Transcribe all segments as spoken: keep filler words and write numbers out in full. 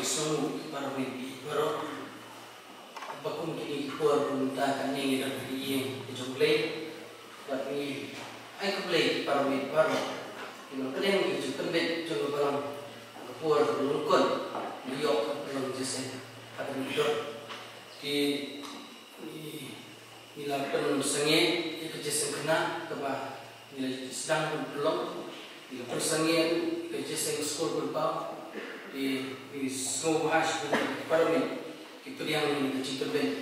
Sngewbha para bangeit baroh. Ba kum kine ki por mynta ka ngi dang ïeng ka jong U Blei. Bad ngi ai khublei para bangeit baroh. Ki ba la pdiang ïa ka jingpynbeit jong ka balang ha ka por ka lyngkot, ngi ïoh ka pynlong jingïaseng ha ka ngi dor. Ki Ngi, ngi la pynsangeh ïa ka jingïaseng khynnah kaba ngi la sdang ban pynlong. Ngi la pynsangeh ïa ka jingïaseng skul pynpaw. Te ngi sngewbha shibun ïa ki para bangeit ki pdiang ïa ka jingpynbeit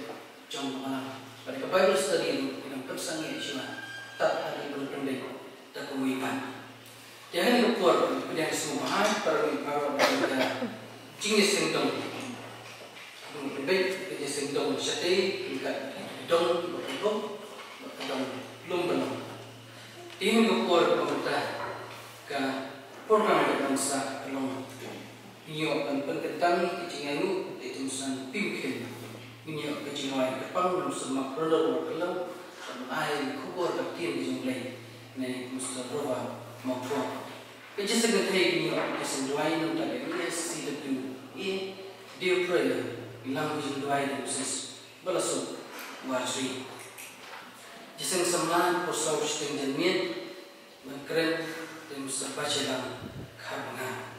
jong ka balang. Bad ka Bible study ruh ngi dang pynsangeh shuwa tad haduh ban pynbeit da ka mui ban. Te ha kane ka por, pdiang sngewbha para bangeit baroh, ka jingïaseng dong. Ka jingïaseng dong shatei, ka dong ba ka dong, ba ka dong lum ba long. Te ha kane ka por, ka mynta ka program ka dang sa ka long. Ngi ïoh ban pynkyntang ka jingaiñguh da i Tymsan Pim Khlem. Ngi ïoh ka jingrwai kyrpang na Mister Mark Ronald Warkhalong, ban ai ka khubor ka ktien ka jong U Blei na i Mister Rova Mawthuh. Ka jingïaseng kynthei ngi ïoh ka jingduwai na ka E S C W A Day of Prayer, ngi lam ka jingduwai da Missus Balasuk Warjri. Jingïaseng samla por saw shiteng janmiet, ban kren da Mister Bachelang Kharbangah.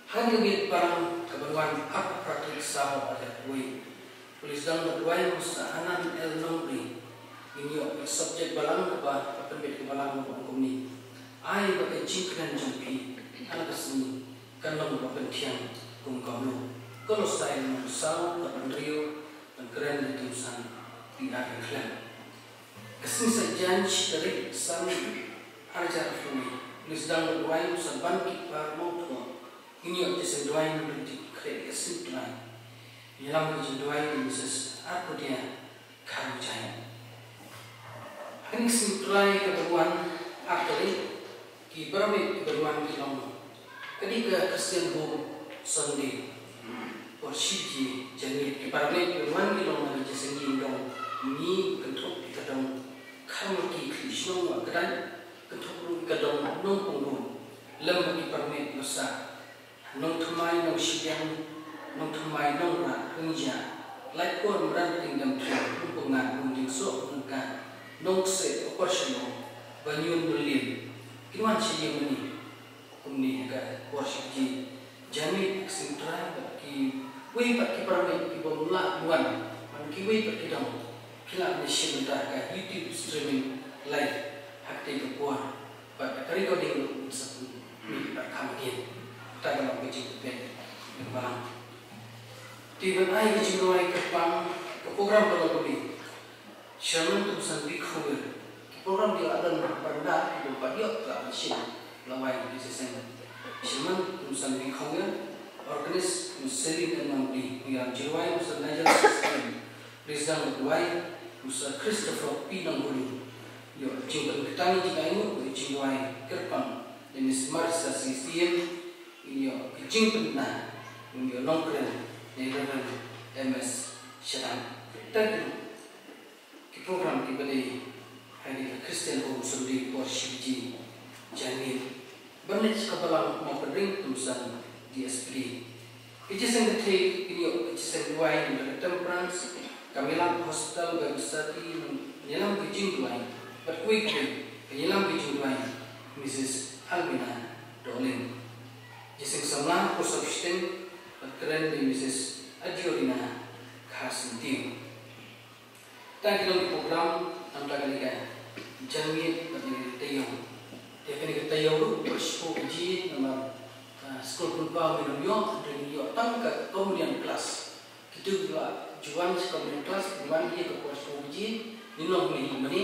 Ha kane ka miet parang kaba wan arphew phra tarik Saw arhajar arphew wei, u la sdang ban duwai Mister Anand L Nongri. Ngin ïoh ka subject balang kaba, ka pynbeit ka balang kaba ong kumne: Ai ba ka jingkren jong phi ha la ka sngi kan long kaba pynthiang kum ka mluh. Kolosai lynnong saw dkhot hynriew, ban kren da i Tymsan P R Khlem. Ka sngi Saitjaiñ, shi tarik San arhajar arphew wei, u la sdang ban duwai Mister Bankipar Mawthuh. Ngin ïoh jingïaseng duwai na ka jingkhreh ka sngi Trai. Ngi lam ka jingduwai da Missus Arpudia Kharmajai. Ha kane ka sngi Trai kaba wan, ar tarik, ki para bangeit kiba wan ki long, ka dei ka Christian Home Sunday. Por shi baje janmiet, ki para bangeit kiba wan ki long na ka jingïaseng ïing dong Mih, kynthup ïa ka dong Kharmaki Khliehshnong Wahkdai, kynthup ruh ïa ka dong Nongpyngrope, lem bad ki para bangeit kiba sah Nongthymmai Nongshiteng, Nongthymmai Nongrah, Ryngjah, Laitkor, Madan Ktingdem Thriew, Nongpyngngad, Nongdingsoh, Nongka, Nongkseh, Upper Shillong, Banïun, Mylliem. Kin wan sha ïing mane kumne ha ka por shi baje janmiet ka sngi Trai, bad kiwei pat ki para bangeit kibym lah ban wan, bad kiwei pat ki dong, ki lah ban ïashim bynta ha ka YouTube streaming live ha katei ka por. Bad ka recording ruh ngin sa pynmih bad kham hadien. Kata ka long ka jingpynbeit na ka balang. Te ban ai ka jingrwai kyrpang, ka program ka long kumne: Sherman Tymsan B Khongwir. Ki program ki la don ha ka baranda, ki bym pat ïoh ki la shim, la wai ki jingïaseng. Sherman Tymsan B Khongwir, organist Miss Celine N Nongbri, nongïalam jingrwai Mister Nigel Seskin. Pyrshang duwai Mister Christopher P Nongbulu. Ïoh jingpynkyntang jingaiñguh, ïoh jingduwai kyrpang da Miss Marissa C Siem. Ïoh jingpynkyntang, ïoh nongkren da Reverend M S Shadap. Tang ki program kiba dei ha ka Christian Home Sunday por shi baje janmiet. Ban leit sha ka balang Mawpynring Tymsan D S P D. Ka jingïaseng kynthei, kin ïoh ka jingïaseng duwai na ka Temperance, Carmelite Hospital Bible Society, nongïalam ka jingduwai, bad kawei ka dei ka nongïalam ka jingduwai Missus Alvina Dohling. Jingïaseng samla por saw shiteng, bad kren da Missus Adiorina Kharsyntiew. Tang ki long ki program, namar kane ka janmiet bad kane ka taïew. Te kane ka taïew ruh por shiphew baje, namar, ah, skul pynpaw ngin ym ïoh, hynrei ngin ïoh tang ka communion class. Kito kiba ju wan sha communion class, kin wan ïa ka por shiphew baje, ngin long hangne hi mane.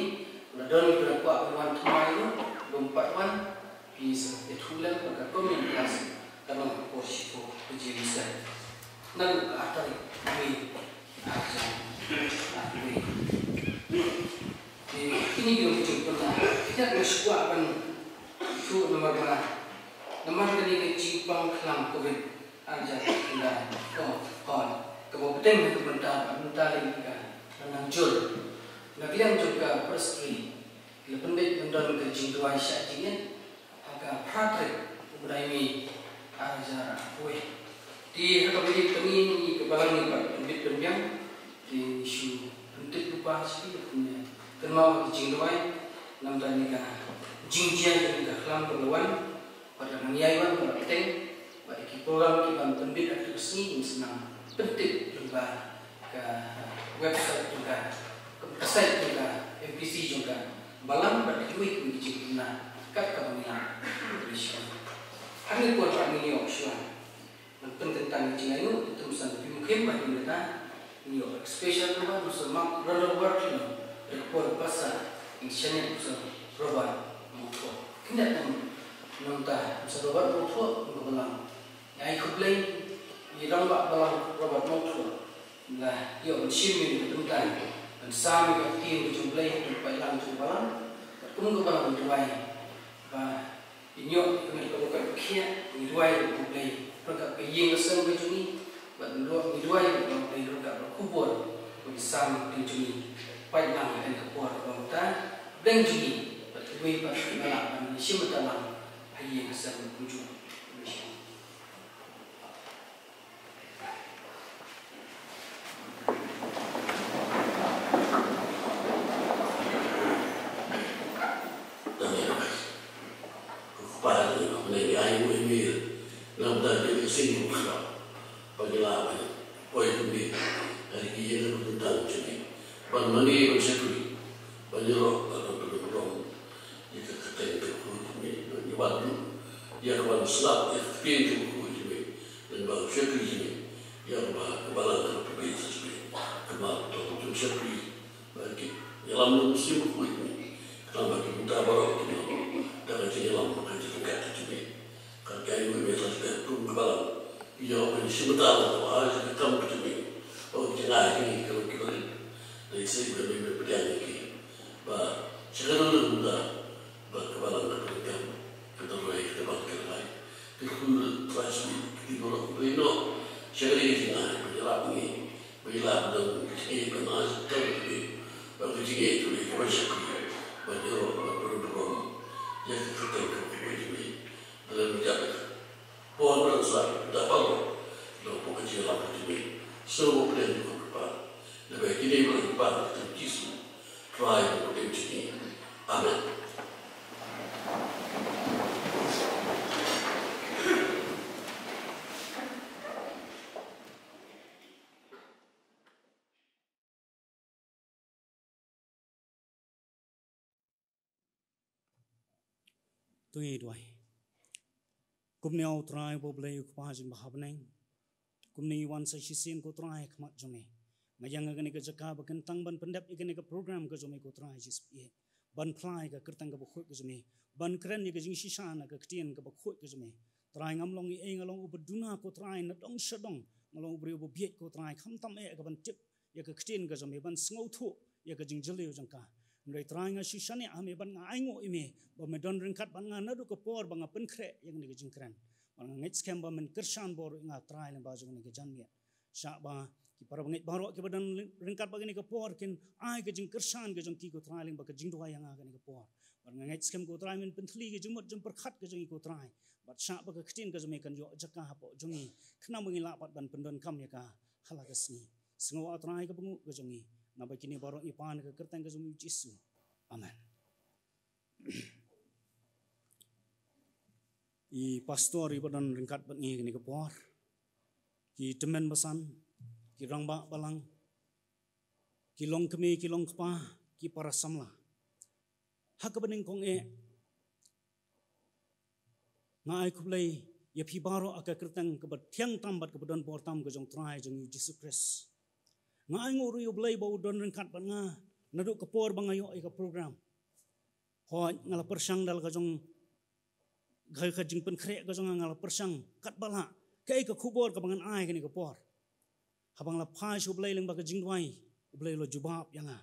La don kiba kwah ban wan thymmai ruh, bym pat wan. Phi sa ïathuh lem ba ka communion class ka long por shiphew baje mynstep. Naduh ka ar tarik May arhajar arphew wei. Te kine ki long ki jingpynlong. Te nga shu kwah ban ïathuh namar ba, namar kane ka jingpang khlam covid arhajar khyndai. Ko, ko, kaba bteng ha ka bynta, bynta lei ka, ka nang jur. Na ka liang jong ka presbytery, ki la pynbeit ban don ka jingduwai shah jingit ha ka phra tarik u bnai May arhajar arphew wei. Te ha kaba ïadei bad kane ka balang, ïa ka pynbit pynbiang, te ngi shu pyntip lypa sha phi, kumne, kynmaw ha ka jingduwai, namar kane ka jingjia jong ka khlam kaba la wan, bad ka nang ïai wan kaba la bteng, bad ki program kiban pynbit ha ka sngi, ngin sa nang pyntip lyngba ka website jong ka, ka site jong ka M P C jong ka balang, bad kiwei kiwei ki jingkynmaw kat kaba ngi lah. Hangne por pat ngin ïoh shuwa ban pynkyntang ïa ka jingainguh, te to ngin sa pynmukhem ba hadien kata ngin ïoh special number, Mister Mark Randall Ward, Khlem, da ka por ba sa ngin shaniah Mister Robert Mawthoh. Kyndiah, nangta Mister Robert Mawthoh, kum ka balang, ngi ai khublei ïa i rangbah balang Robert Mawthoh, la ïoh ban shim ïa ka bynta ban sam ïa ka ktien ka jong U Blei ha ka paidlang jong ka balang. Bad kum ka balang ngi duwai ba ngin ïoh ïa ka met kaba koit ba khiah, ngi duwai ruh ba U Blei ryngkat ka ïing ka sem ka jong ngi, bad ngi duwai, ngi duwai ruh ba U Blei ryngkat ka khubor ba ngin sam ha ka ktien jong ngi, paidlang ha kane ka por kaba mynta, bneng jong ngi bad kiwei pat ki ba lah ban shim bynta lang ha ïing ha sem kumjuh. Ban mane ban shakri, ban ïaroh bad ban pynlong ïa ka kyrteng ka jong me, ban ïa ban ïa ka ban sngap ïa ka ktien ka jong me, ban ba shakri jong me ïa ka ba ka balang ka pynbeit jong me, ka ba to jong shakri, ba ki ïalam nongshim ka jong me, ka ba ki bynta baroh ki nong da ka jingïalam ka jingkyrkhu jong me. Kan ka ïing me la ka kum ka balang. Ïa, ban shim bynta la ka ba ai ka kam ka jong me. Ba ka jingïalang ka long ki barit. Dei sei ba me me pdiang ïa ki. Ba sha ka long da ba ka balang ka pdiang ka dor roi ka bang ka rai. Ka khun trust me ki dor ko ri no. Sha ka ri ka jingïalang ba ïarap ngi. Ba ïa la ba dang ka jingïalang ka nas ka jong me. Ba ka jingïalang ka jong me ka ban shakri. Ba ïaroh ba ban pynrem. Ïa ka kyrteng ka jong me. Dalam menjaga pohon beransar dapat lo pokok jiwa lama kini semua boleh dibuka. Lebih kini boleh dibuka dengan Yesus Tuhan yang boleh menjadi. Amin. To ngin duwai. Kumne, O Trai, U Blei U Kpa jong ka bneng, kumne ngi wan sa shisien, ko Trai, ha khmat jong me. Nga ïeng ha kane ka jaka ba kyntang ban pyndep ïa kane ka program ka jong me, ko Trai Jisu, ïa ban phla ïa ka kyrteng kaba khuid ka jong me, ban kren ïa ka jingshisha na ka ktien kaba khuid ka jong me. Trai, ngam long ei ei, nga long uba duna, ko Trai, na dong sha dong. Nga long u briew uba bieit, ko Trai, khamtam eh ka ban tip ïa ka ktien ka jong me, ban sngewthuh ïa ka jingjylliew jong ka. Hynrei Trai, nga shu shaniah ha me bad nga ainguh ïa me ba me don ryngkat bad nga naduh ka por ba nga pynkhreh ïa kane ka jingkren. Bad nga ngeit skhem ba men kyrshan bor ïa nga, Trai, lyngba jong kane ka janmiet. Shah ba ki para bangeit baroh kiba don ryngkat bad kane ka por kin ai ka jingkyrshan ka jong ki, ko Trai, lyngba ka jingduwai ïa nga kane ka por. Bad nga ngeit skhem, ko Trai, men pynthylli ka jingmut jingpyrkhat ka jong ngi, ko Trai. Bad shah ba ka ktien ka jong me kan ïoh jaka hapoh jong ngi, khnang ba ngin lah pat ban pyndonkam ïa ka ha la ka sngi. Sngew, O Trai, ka bynguh ka jong ngi. Naba kine baroh ngi pan ha ka kyrteng ka jong me, Jisu. Amen. I pastor iba don ryngkat bad ngi kane ka por, ki tymmen basan, ki rangbah balang, ki longkmie, ki longkpa, ki para samla. Ha kaba nyngkong eh, nga ai khublei ïa phi baroh ha ka kyrteng kaba thiang tam bad kaba don bor tam ka jong U Trai jong ngi U Jisu Khrist. Nga ainguh ruh ïa U Blei ba u don ryngkat bad nga naduh ka por ba nga ïoh ïa ka program. Hooid, nga la pyrshang da la ka jong, ka, ka jingpynkhreh ka jong nga, nga la pyrshang katba lah kaei ka khubor kaba ngan ai kane ka por. Haba nga la phai sha U Blei lyngba ka jingduwai, U Blei u la jubab ïa nga.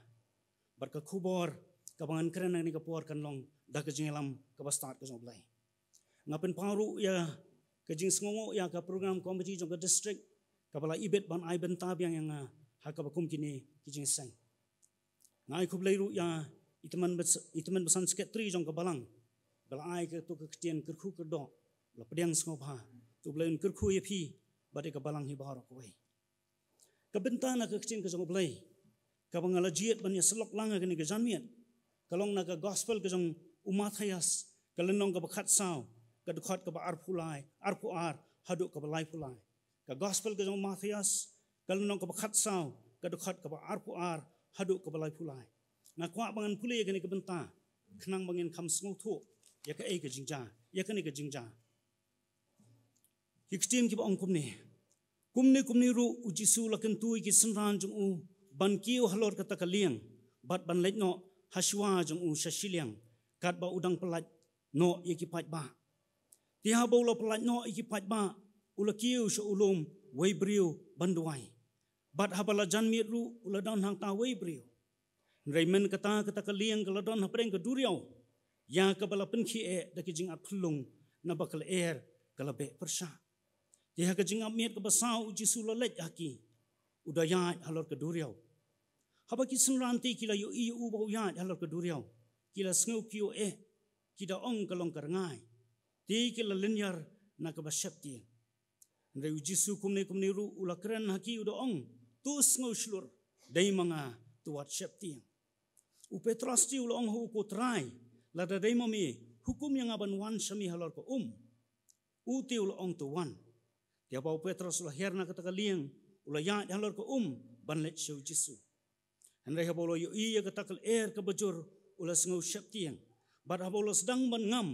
Bad ka khubor kaba ngan kren ha kane ka por kan long da ka jingïalam kaba stad ka jong U Blei. Nga pynpaw ruh ïa ka jingsngewnguh ïa ka program committee jong ka district kaba la ibit ban ai bynta biang ïa nga ha kaba kum kine ki jingïaseng. Nga ai khublei ruh ïa i tymmen bas-, i tymmen basan secretary jong ka balang ba la ai kato ka ktien kyrkhu kyrdoh, la pdiang sngewbha. To U Blei un kyrkhu ïa phi bad ïa ka balang hi baroh kawei. Ka bynta na ka ktien ka jong U Blei kaba nga la jied ban ïa syllok lang ha kane ka janmiet ka long na ka gospel ka jong u Mathaios, ka lynnong kaba khatsaw, ka dkhot kaba arphew lai, arphew ar haduh kaba laiphew lai. Ka gospel ka jong u Mathaios, ka lynnong kaba khatsaw, ka dkhot kaba arphew ar haduh kaba laiphew lai. Nga kwah ba ngan pule ïa kane ka bynta khnang ba ngin kham sngewthuh ïa kaei ka jingjia, ïa kane ka jingjia. Ki ktien kiba ong kumne: Kumne kumne ruh u Jisu la kyntu ïa ki synran jong u ban kiew halor kata ka lieng bad ban leit noh ha shuwa jong u sha shiliang, katba u dang pyllait noh ïa ki paidbah. Te haba u la pyllait noh ïa ki paidbah, u la kiew sha u lum wei briew ban duwai. Bad haba la janmiet ruh u la don hangta wei briew. Hynrei mynta kata, kata ka lieng ka la don hapdeng ka duriaw, ïa kaba la pynkhie eh da ki jingat phyllung, naba ka lyer ka la beh pyrshah. Te ha ka jingap miet kaba saw u Jisu la leit ha ki, u da ïaid halor ka duriaw. Haba ki synran te ki la ïohi ïa u ba u ïaid halor ka duriaw, ki la sngew kiew eh, ki da ong ka long ka rngai. Te ki la lynñiar na kaba sheptieng. Hynrei u Jisu kumne kumne ruh u la kren ha ki, u da ong: To sngew shlur, dei ma nga, to wat sheptieng. U Petros te u la ong ha u: Ko Trai, lada dei ma me, hukum ïa nga ban wan sha me halor ka um. U te u la ong: To wan. Te haba u Petros u la her na kata ka lieng, u la ïaid halor ka um ban leit sha u Jisu. Hynrei haba u la ïohi ïa kata ka lyer kaba jur, u la sngew sheptieng. Bad haba u la sdang ban ngam,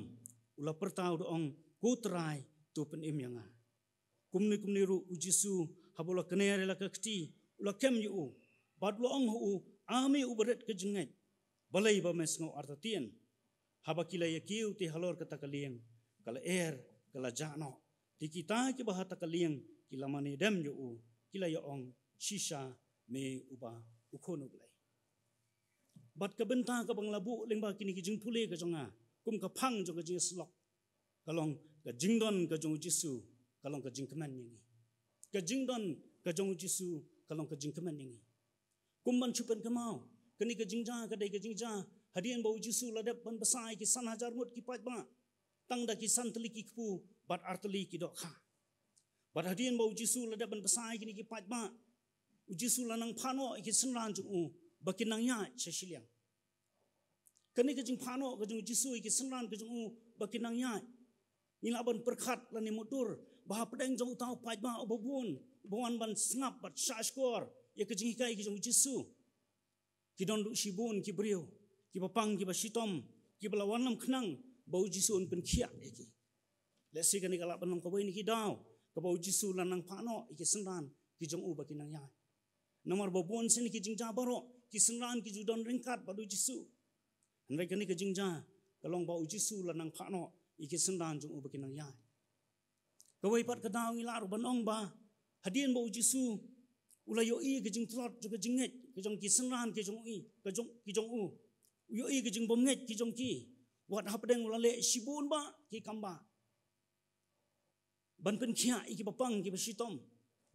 u la pyrta, u da ong: Ko Trai, to pynim ïa nga. Kumne kumne ruh u Jisu, haba u la kner ïa la ka kti, u la kem ïa u, bad u la ong ha u: A me u barit ka jingngeit, balei ba me sngew artatien? Haba ki la ïa kiew te halor kata ka lieng, ka lyer ka la jah noh. Te kita kiba ha kata ka lieng ki la mane dem ïa u, ki la ïa ong: Shisha me uba u Khun U Blei. Bad ka bynta kaba nga la buh lyngba kine ki jingpule ka jong nga kum ka phang jong ka jingïasyllok ka long: Ka jingdon ka jong u Jisu ka long ka jingkmen ïa ngi. Ka jingdon ka jong u Jisu ka long ka jingkmen ïa ngi. Kum ban shu pynkynmaw, kane ka jingjia ka dei ka jingjia hadien ba u Jisu la dep ban bsa ïa ki san hajar ngut ki paidbah tang da ki san tylli ki kpu bad ar tylli ki dohkha. Bad hadien ba u Jisu la dep ban bsa ïa kine ki paidbah, u Jisu la nang phah noh ïa ki synran jong u ba kin nang ïaid sha shiliang. Kane ka jingphah noh ka jong u Jisu ïa ki synran ka jong u ba kin nang ïaid, ngi lah ban pyrkhat lane mutdur ba hapdeng jong uta u paidbah uba bun uba wan ban sngap bad shahshkor ïa ka jinghikai ka jong u Jisu, ki don ruh shibun ki briew kiba pang kiba shitom, kiba la wallam khnang ba u Jisu un pynkhiah ïa ki. Lehse kane ka lah ban long kawei na ki daw kaba u Jisu la nang phah noh ïa ki synran ki jong u ba kin nang ïaid. Namar ba bun sien ki jingjia baroh ki synran ki ju don ryngkat bad u Jisu. Hynrei kane ka jingjia ka long ba u Jisu la nang phah noh ïa ki synran jong u ba kin nang ïaid. Kawei pat ka daw ngi lah ruh ban ong ba hadien ba u Jisu u la ïohi ka jingtlot jong ka jingngeit ka jong ki synran ki jong i, ka jong, ki jong u, u ïohi ka jingbymngeit ki jong ki, wat hapdeng u la leh shibun bah ki kam bah ban pynkhiah ïa kiba pang kiba shitom,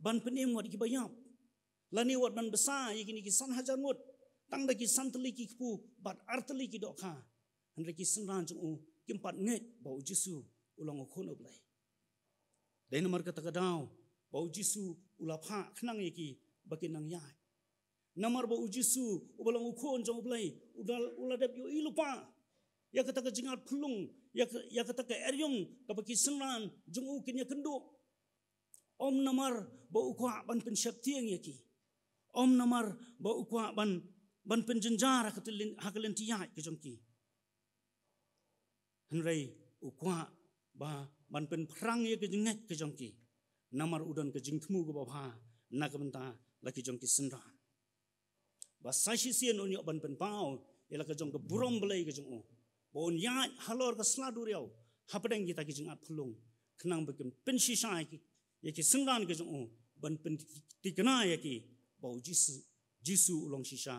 ban pynim wat ïa kiba ïap, lane wat ban bsa ïa kine ki san hajar ngut tang da ki san tylli ki kpu bad ar tylli ki dohkha. Hynrei ki synran jong u kim pat ngeit ba u Jisu u long u Khun U Blei. Dei namar kata ka daw ba u Jisu u la phah khnang ïa ki ba kin nang ïaid. Namar ba u Jisu uba long u Khun jong U Blei u da, u la dep ïohi lypa ïa kata ka jingat phyllung, ïa ka, ïa kata ka eriong kaba ki synran jong u kin ïakynduh. Ym namar ba u kwah ban pynsheptieng ïa ki. Ym namar ba u kwah ban, ban pynjynjar ha ka lynti, ha ka lynti ïaid ka jong ki. Hynrei u kwah ba ban pynphrang ïa ka jingngeit ka jong ki. Namar u don ka jingthmu kaba bha na ka bynta la ki jong ki synran. Ba sa shisien un ïoh ban pynpaw ïa la ka jong ka burom Blei ka jong u, ba un ïaid halor ka sla duriaw hapdeng kita ki jingat phyllung, khnang ba kin pynshisha ïa ki, ïa ki synran ki jong u, ban pynthikna ïa ki ba u Jisu, Jisu u long shisha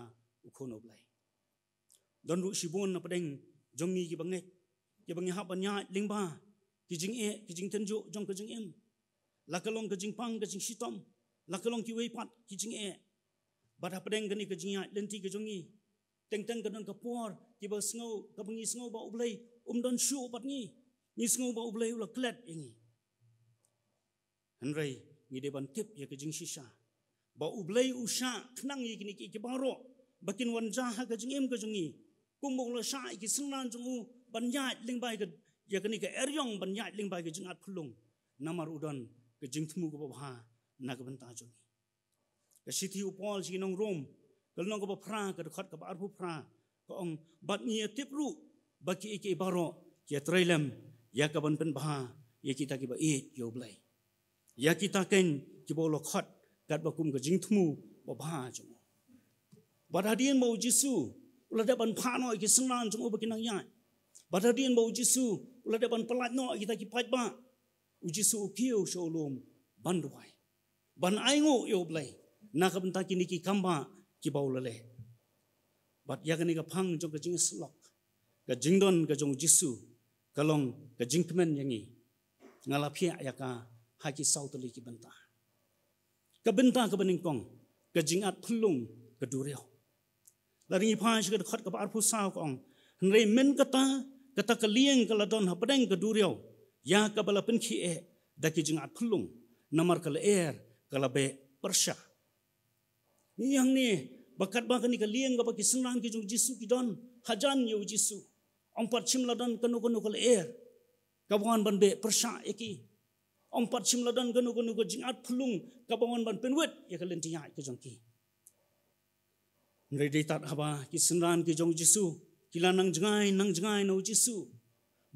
u Khun U Blei. Don ruh shibun na pdeng jong ngi kiba ngeit, kiba ngi hap ban ïaid lyngba ki jingeh, ki jingtynjuh jong ka jingim, la ka long ka jingpang ka jingshitom, la ka long kiwei pat ki jingeh. Bad hapdeng kane ka jingïaid lynti ka jong ngi, teng teng ka don ka por kiba sngew, kaba ngi sngew ba U Blei um don shuh bad ngi. Ngi sngew ba U Blei u la klet ïa ngi. Hynrei ngi dei ban tip ïa ka jingshisha ba U Blei u shah khnang ïa kine ki, ki baroh ba kin wan jia ha ka jingim ka jong ngi, kumba u la shah ïa ki synran jong u ban ïaid lyngba ka, ïa kane ka eriong ban ïaid lyngba ka jingat phyllung, namar u don ka jingthmu kaba bha na ka bynta jong ngi. Ka shithi u Paul sha ki nong Rom, ka lynnong kaba phra, ka dkhot kaba arphew phra, ka ong, bad ngi ïa tip ruh ba ki, ki baroh ki ïa trei lem ïa ka ban pynbha ïa kita kiba ïeit ïa U Blei, ïa kita keiñ kiba u la khot katba kum ka jingthmu babha jong u. Bad hadien ba U Jisu u la dep ban phah noh ïa ki synran jong u ba kin nang ïaid, bad hadien ba U Jisu u la dep ban pyllait noh ïa kita ki paidbah, U Jisu u kiew sha u lum ban duwai, ban ainguh ïa U Blei na ka bynta kine ki kambah kiba u la leh. Bad ïa kane ka phang jong ka jingïasyllok, ka jingdon ka jong U Jisu ka long ka jingkmen ïa ngi. Nga la phiah ïa ka ha ki saw tylli ki bynta. Ka bynta kaba nyngkong, ka jingat phyllung ka duriaw. Lada ngi phai sha ka dkhot kaba arphew saw ka ong, hynrei mynta kata, kata ka lieng ka la don hapdeng ka duriaw ïa kaba la pynkhie da ki jingat phyllung, namar ka lyer ka la beh pyrshah. Ngi ïa ngeit ba katba kane ka lieng kaba ki synran ki jong U Jisu ki don hajan ïa U Jisu, ym pat shym la don kano kano ka lyer kaba wan ban beh pyrshah ïa ki. Ym pat shym la don kano kano ka jingat phyllung kaba wan ban pynwit ïa ka lynti ïaid ka jong ki. Hynrei dei tad haba ki synran ki jong U Jisu ki la nang jngai, nang jngai na U Jisu,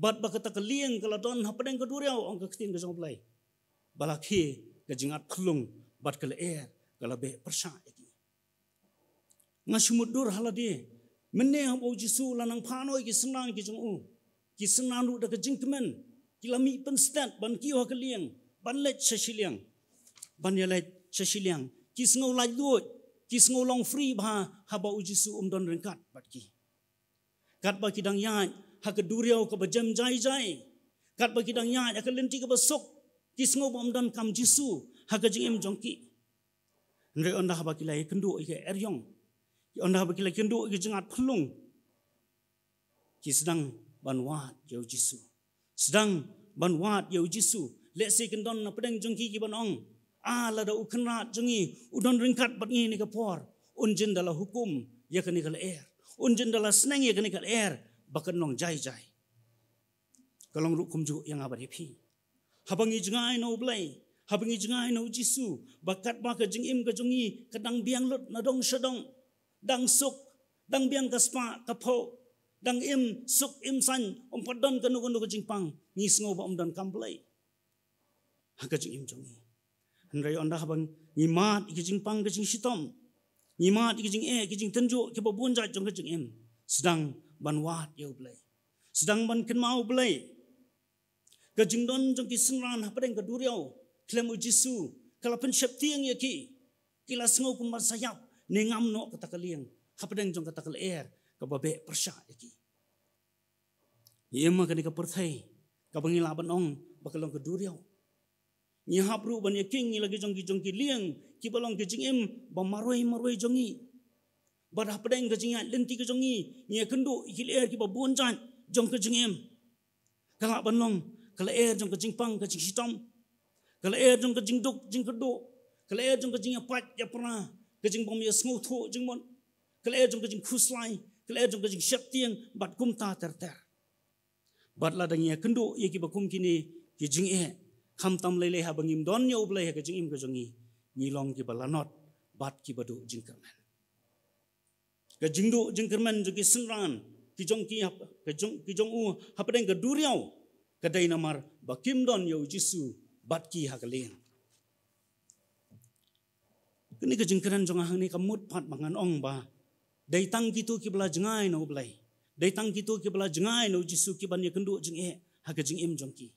bad ba kata ka lieng ka la don hapdeng ka duriaw, ong ka ktien ka jong U Blei, ba la khie ka jingat phyllung bad ka lyer ka la beh pyrshah ïa ki. Nga shu mutdur ha lade, mynne haba U Jisu u la nang phah noh ïa ki synran ki jong u, ki synran ruh da ka jingkmen ki la mih pynstet ban kiew ha ka lieng, ban leit sha shiliang, ban ïaleit sha shiliang. Ki sngew laitluid, ki sngew long free bha haba U Jisu um don ryngkat bad ki. Katba ki dang ïaid ha ka duriaw kaba jem jai jai, katba ki dang ïaid ha ka lynti kaba suk, ki sngew ba ym don kam Jisu ha ka jingim jong ki. Hynrei ynda haba ki la ïakynduh ïa ka eriong, ynda haba ki la ïakynduh ïa ka jingat phyllung, ki sdang ban wad ïa U Jisu. Sdang ban wad ïa U Jisu. Lehse kin don na pdeng jong ki kiban ong, ah, lada U Kynrad jong ngi u don ryngkat bad ngi ha kane ka por, un jin da la hukum ïa kane ka lyer, un jin da la sneng ïa kane ka lyer ba kan long jai jai. Ka long ruh kumjuh ïa nga bad ïa phi. Haba ngi jngai na U Blei, haba ngi jngai na U Jisu, ba katba ka jingim ka jong ngi ka dang biang lut na dong sha dong, dang suk, dang biang ka spah ka phew, dang im suk im saiñ, ym pat don kano kano ka jingpang, ngi sngew ba ym don kam Blei ha ka jingim jong ngi. Hynrei ynda haba ngi mad ïa ka jingpang ka jingshitom, ngi mad ïa ka jingeh ka jingtynjuh kiba bun jait jong ka jingim, sdang ban wad ïa U Blei, sdang ban kynmaw U Blei. Ka jingdon jong ki synran hapdeng ka duriaw khlem U Jisu ka la pynsheptieng ïa ki. Ki la sngew kumba sa ïap ne ngam noh kata ka lieng hapdeng jong kata ka lyer kaba beh pyrshah ïa ki. Ngi im ha kane ka pyrthei kaba ngi lah ban ong ba ka long ka duriaw. Ngi hap ruh ban ïakieng ïa la ki jong ki jong ki lieng kiba long ka jingim ba marwei marwei jong ngi. Bad hapdeng ka jingïaid lynti ka jong ngi, ngi ïakynduh ïa ki lyer kiba bun jait jong ka jingim. Ka lah ban long ka lyer jong ka jingpang ka jingshitom, ka lyer jong ka jingduk jingkyrduh, ka lyer jong ka jingïapait ïapra, ka jingbym ïasngewthuh jingmut, ka lyer jong ka jingkhuslai, ka lyer jong ka jingsheptieng bad kumta ter ter. Bad lada ngi ïakynduh ïa kiba kum kine ki jingeh, khamtam lei lei haba ngim don ïa U Blei ha ka jingim ka jong ngi, ngi long kiba lanot bad kiba duh jingkyrmen. Ka jingduh jingkyrmen jong ki synran ki jong ki hap-, ka jong, ki jong u hapdeng ka duriaw ka dei namar ba kim don ïa U Jisu bad ki ha ka lieng. Kane ka jingkren jong nga hangne ka mut pat ba ngan ong ba dei tang kito kiba la jngai na U Blei, dei tang kito kiba la jngai na U Jisu kiban ïakynduh jingeh ha ka jingim jong ki.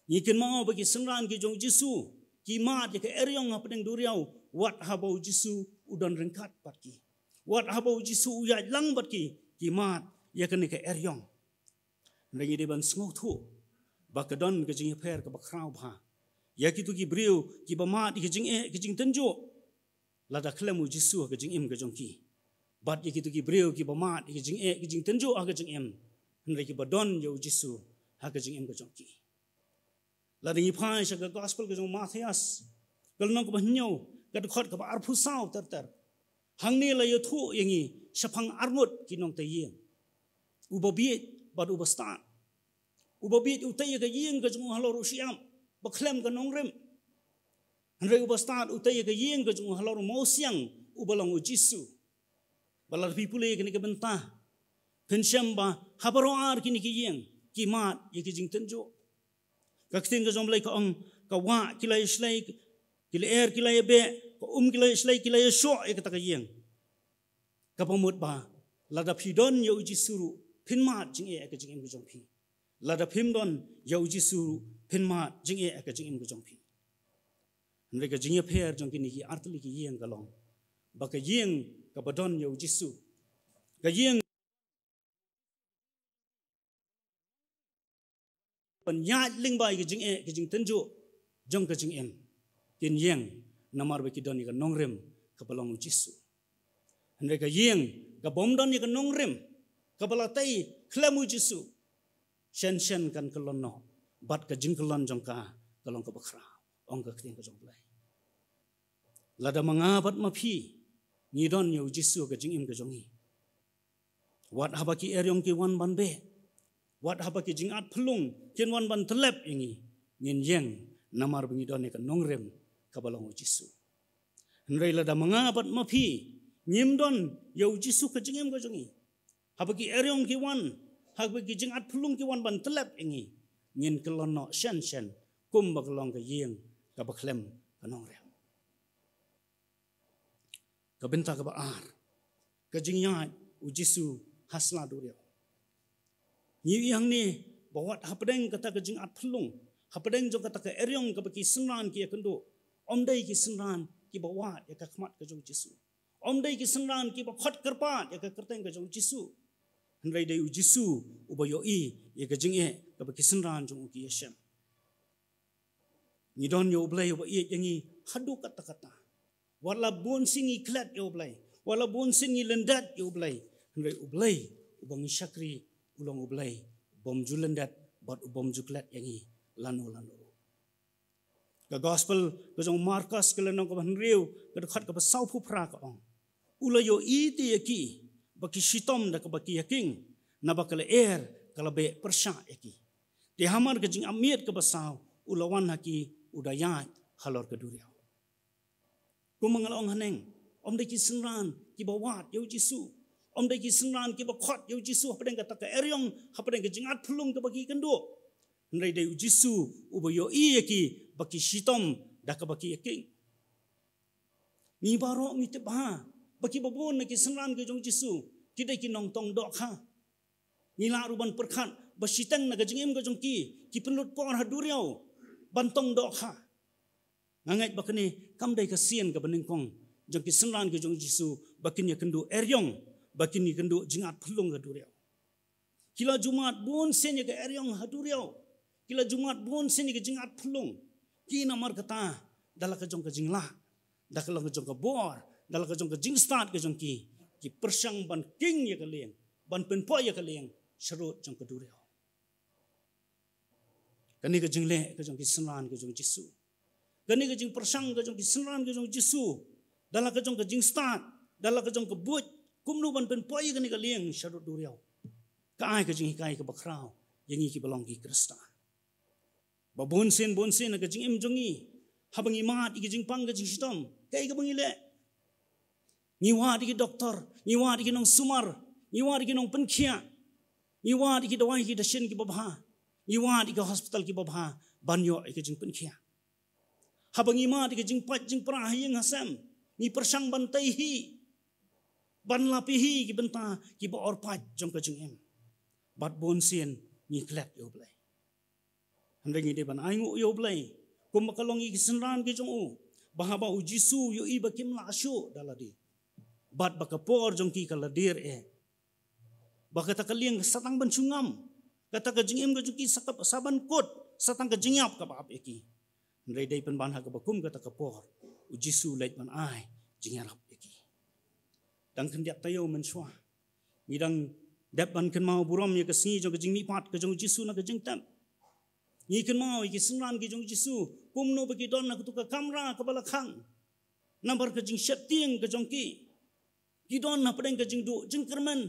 Ngi kynmaw ba ki synran ki jong U Jisu ki mad ïa ka eriong hapdeng duriaw wat haba U Jisu u don ryngkat bad ki. Wat haba U Jisu u ïaid lang bad ki, ki mad ïa kane ka eriong. Hynrei ngi dei ban sngewthuh ba ka don ka jingïapher kaba khraw bha ïa kito ki briew kiba mad ïa ka jingeh ka jingtynjuh lada khlem U Jisu ha ka jingim ka jong ki, bad ïa kito ki briew kiba mad ïa ka jingeh ka jingtynjuh ha ka jingim hynrei kiba don ïa U Jisu ha ka jingim ka jong ki. Lada ngi phai sha ka gospel ka jong u Mathaios, Ka lynnong kaba hynñiew, ka dkhot kaba arphew saw ter ter. Hangne la ïathuh ïa ngi shaphang arngut ki nongtei ïing. Uba bieit bad uba stad. Uba bieit u tei ïa ka ïing ka jong u halor u shyiap ba khlem ka nongrim. Hynrei uba stad u tei ïa ka ïing ka jong u halor u mawsiang uba long u Jisu. Ba lada phi pule kane ka bynta, phin shem ba ha baroh ar kine ki ïing ki mad ïa ki jingtynjuh. Ka ktien ka jong U Blei ka ong, ka wah ki la ïa shlei, ki la er ki la ïa beh, ka um ki la ïa shlei, ki la ïa shoh ïa kata ka ïing. Kaba mut ba lada phi don ïa u Jisu ruh phin mad jingeh ïa ka jingim ka jong phi. Lada phim don ïa u Jisu ruh phin mad jingeh ïa ka jingim ka jong phi. Hynrei ka jingïapher jong kine ki artylli ki ïing ka long ba ka ïing kaba don ïa u Jisu, ka ïing ban ïaid lyngba ïa ka jingeh ka jingtynjuh jong ka jingim, kin ïeng namar ba ki don ïa ka nongrim kaba long u Jisu. Hynrei ka ïing kabym don ïa ka nongrim kaba la tei khlem u Jisu, shen shen kan kyllon noh, bad ka jingkyllon jong ka ka long kaba khraw, ong ka ktien ka jong U Blei. Lada ma nga bad ma phi ngi don ïa u Jisu ka jingim ka jong ngi, wat haba ki eriong ki wan ban beh, wat haba ki jingat phyllung kin wan ban tyllep ïa ngi, ngin ïeng namar ba ngi don ïa ka nongrim kaba long u Jisu. Hynrei lada ma nga bad ma phi ngim don ïa u Jisu ka jingim ka jong ngi, haba ki eriong ki wan, haba ki jingat phyllung ki wan ban tyllep ïa ngi, ngin kyllon noh shen shen kumba ka long ka ïing kaba khlem ka nongrim. Ka bynta kaba ar, ka jingïaid u Jisu ha sla duriaw. Ngi ïohi hangne ba wat hapdeng kata ka jingat phyllung, hapdeng jong kata ka eriong kaba ki synran ki ïakynduh, ym dei ki synran kiba wad ïa ka khmat ka jong u Jisu. Ym dei ki synran kiba khot kyrpad ïa ka kyrteng ka jong u Jisu. Hynrei dei u Jisu uba ïohi ïa ka jingeh kaba ki synran jong u ki ïashem. Ngi don ïa u Blei uba ïeit ïa ngi haduh katta katta. Wat la bun sien ngi klet ïa u Blei, wat la bun sien ngi lyndet ïa u Blei, hynrei u Blei uba ngi shakri u long u Blei ubym ju lyndet bad ubym ju klet ïa ngi lano lano. Ka gospel ka jong u Markos ka lynnong kaba hynriew ka dkhot kaba sawphew phra ka ong, u la ïohi te ïa ki ba ki shitom da kaba ki ïaking, naba ka lyer ka la beh pyrshah ïa ki. Te hamar ka jingapmiet kaba saw u la wan ha ki u da ïaid halor ka duriaw. Kumba nga la ong haneng, ym dei ki synran kiba wad ïa u Jisu, ym dei ki synran kiba khot ïa u Jisu hapdeng kata ka eriong, hapdeng ka jingat phyllung kaba ki kynduh. Hynrei dei u Jisu uba ïohi ïa ki ba ki shitom da kaba ki ïaking. Ngi baroh ngi tip bha ba kiba bun na ki synran ki jong u Jisu ki dei ki nongtong dohkha. Ngi lah ruh ban pyrkhat ba shiteng na ka jingim ka jong ki, ki pynlut por ha duriaw ban tong dohkha. Nga ngeit ba kane kam dei ka sien kaba nyngkong jong ki synran ki jong u Jisu ba kin ïakynduh eriong, ba kin ïakynduh jingat phyllung ha duriaw. Ki la ju mad bun sien ïa ka eriong ha duriaw, ki la ju mad bun sien ïa ka jingat phyllung. Ki namar kata da la ka jong ka jinglah, da la ka jong ka bor, da la ka jong ka jingstad ka jong ki, ki pyrshang ban king ïa ka lieng, ban pynpoi ïa ka lieng sharud jong ka duriaw. Kane ka jingleh ka jong ki synran ka jong u Jisu, kane ka jingpyrshang ka jong ki synran ka jong u Jisu, da la ka jong ka jingstad, da la ka jong ka buit kumno ban pynpoi ïa kane ka lieng sharud duriaw, ka ai ka jinghikai kaba khraw ïa ngi kiba long ki Khristan. Ba bun sien bun sien ha ka jingim jong ngi, haba ngi mad ïa ki jingpang ka jingshitom, kaei kaba ngi leh? Ngi wad ïa ki doktor, ngi wad ïa ki nongsumar, ngi wad ïa ki nongpynkhiah, ngi wad ïa ki dawai ki dashin kiba bha, ngi wad ïa ki hospital kiba bha ban ïoh ïa ki jingpynkhiah. Haba ngi mad ïa ki jingpait jingpra ha ïing ha sem, ngi pyrshang ban tei hi, ban lap ïa hi ki bynta kiba orpait jong ka jingim. Bad bun sien ngi klet ïa u Blei. Hynrei ngi dei ban ainguh ïa u Blei kumba ka long ïa ki synran ki jong u, ba haba u Jisu u ïohi ba kim lah shuh da lade, bad ba ka por jong ki ka la dier eh, ba kata ka lieng ka sa tang ban shu ngam, kata ka jingim ka jong ki sa ka, sa ban kut, sa tang ka jingïap kaba ap ïa ki. Hynrei dei pynban ha kaba kum kata ka por u Jisu u leit ban ai jingïarap ïa ki. Dang khyndiat taïew mynshuwa ngi dang dep ban kynmaw burom ïa ka sngi jong ka jingmihpat ka jong u Jisu na ka jingtep. Ngi kynmaw ïa ki synran ki jong u Jisu, kumno ba ki don ha katu ka kamra kaba la khang. Namar ka jingsheptieng ka jong ki, ki don hapdeng ka jingduh jingkyrmen,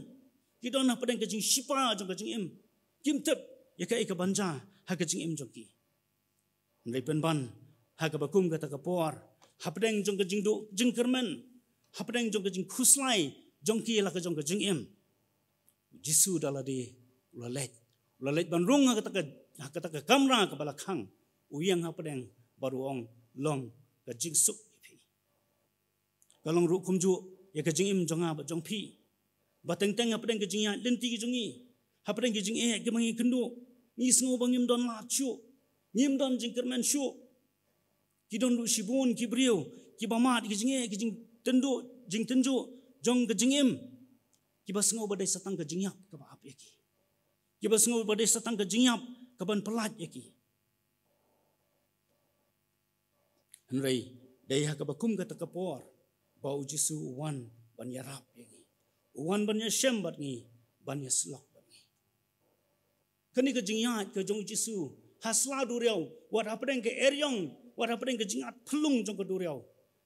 ki don hapdeng ka jingshipa jong ka jingim. Kim tip ïa kaei ka ban jia ha ka jingim jong ki. Hynrei pynban ha kaba kum kata ka por, hapdeng jong ka jingduh jingkyrmen, hapdeng jong ka jingkhuslai jong ki la ka jong ka jingim, u Jisu da lade u la leit, u la leit ban rung ha kata ka, ha kata ka kamra kaba la khang. U ïeng hapdeng bad u ong, long ka jingsuk ïa phi. Ka long ruh kumjuh ïa ka jingim jong nga bad jong phi. Ba teng teng hapdeng ka jingïaid lynti ki jong ngi, hapdeng ki jingeh kiba ngi kynduh, ngi sngew ba ngim don lad shuh, ngim don jingkyrmen shuh. Ki don ruh shibun ki briew kiba mad ki jingeh, ki jingtynjuh, jingtynjuh jong ka jingim, kiba sngew ba dei sa tang ka jingïap kaba ap ïa ki, kiba sngew ba dei sa tang ka jingïap kaban pyllait ïa ki. Hynrei dei ha kaba kum kata ka por ba u Jisu u wan ban ïarap ïa ngi, u wan ban ïashem bad ngi, ban ïasyllok bad ngi. Kane ka jingïaid ka jong u Jisu ha sla duriaw, wat hapdeng ka eriong, wat hapdeng ka jingat phyllung jong ka duriaw,